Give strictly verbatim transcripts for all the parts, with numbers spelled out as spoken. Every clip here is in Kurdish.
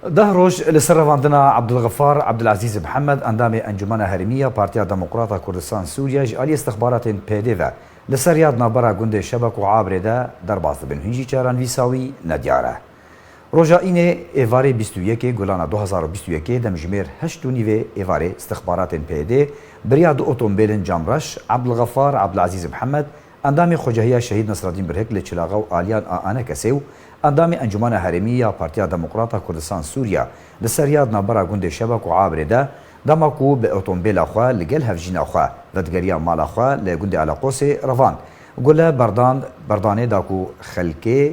Deh roj li ser revandina Abdulxifar Abdulazîz Mihemed, endamê Encûmena Herêmî ya Partiya Demokrata Kurdistan Sûriye, ji aliyê istixbaratên P Y D ve li ser ya di navbera gundê Şebek û Abrê de derbas dibin. Hûn jî çaran vîsa wî nediyar e. Roja Înê êvarê bîst û yekê Gulana du hazar û bîst û yekê demjimêr heşt û nîvê êvarê istixbaratên P Y D bi riya du otombêlên camreş Abdulxifar Abdulazîz Mihemed, endamê Xwecehiya Şehîd Nesreddîn Birhik li Çilaxa û aliyan a ANKSê û endamê Encûmena Herêmî ya Partiya Demokrata Kurdistan Sûriye li ser ya di navbera gundê Şebek û Abrê de, dema ku bi otombêla xwe li gel hevjîna xwe vedigeriya mala xwe li gundê Alaqosê revand. Gule berdan, berdanê da ku xelkê,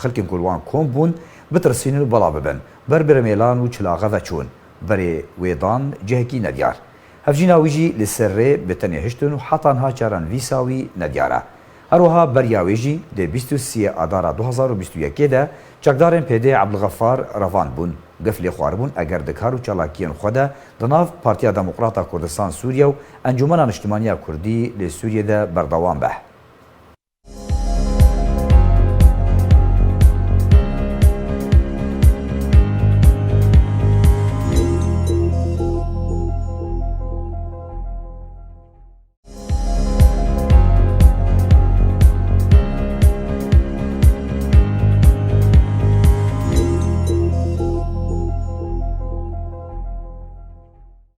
xelkên ku li wan kom bûn, bitirsînin û belav bibin. Ber biremêlan û Çilaxa ve çûn. Berê wê dan cihekî nediyar. Hevjîna wî jî li ser rê bi tenê hiştin û heta niha çaran vîsa wî nediyar e. Her wiha beriya wê jî di bîst û sê Adara du hazar û bîst û yekê de çekdarên P Y D Abdulxifar revand bûn. Gef lê xwaribûn eger di kar û çalakiyên xwe de di nav Partiya Demokrata Kurdistan Sûriye û Encûmena Niştimaniya Kurdî li Sûriyê de berdewam be.